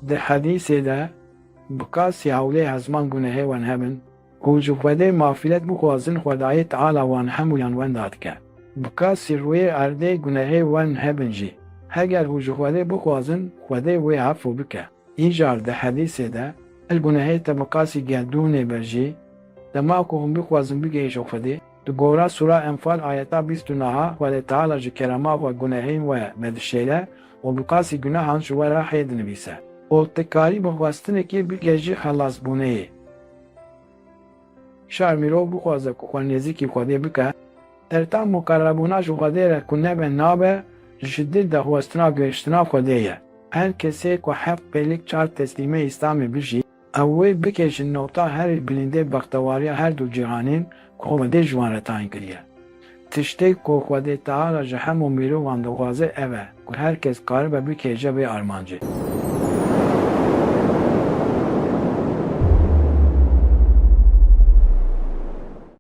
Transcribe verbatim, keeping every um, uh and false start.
Di hedîsê de, bi qasî hewlê hezman gunehê wan hebin û ji Xwedê mexfîret bixwazin, Xwedayê Teala wan hemûyan wenda dike. Bi qasî rûyê erdê gunehê wan hebin jî, heger hûn ji Xwedê bixwazin, Xwedê wê efû bike. Îcar di hedîsê de, her gunehê te bi qasî geldûnê be jî, dema ku hûn bixwazin bigihîjin Xwedê, di gora Sûra Enfal ayeta bîst û neh a Xwedê Teala ji kerema xwe gunehên we vedişêle û bi qasî gunehan ji we re hê dinivîse û tu karî bi xwestinekê bigihîjî xelasbûneyê. Şer mirov bixwaze ku xwe nêzîkî Xwedê bike, terta muqerebûna ji Xwedê re ku nebe nabe, ji dil de xwestina gihiştina Xwedê ye. Her kesê ku heft pêlik çar teslîmê Îslamê bijî, ew wê bike ji nota herî bilindê bextewariya her du cîhanên ku Xwedê ji wan re tayîn kiriye. Tiştê ku Xwedê Teala ji hemû mirovan dixwaze ev e ku her kes karibe bigihêje vê armancê.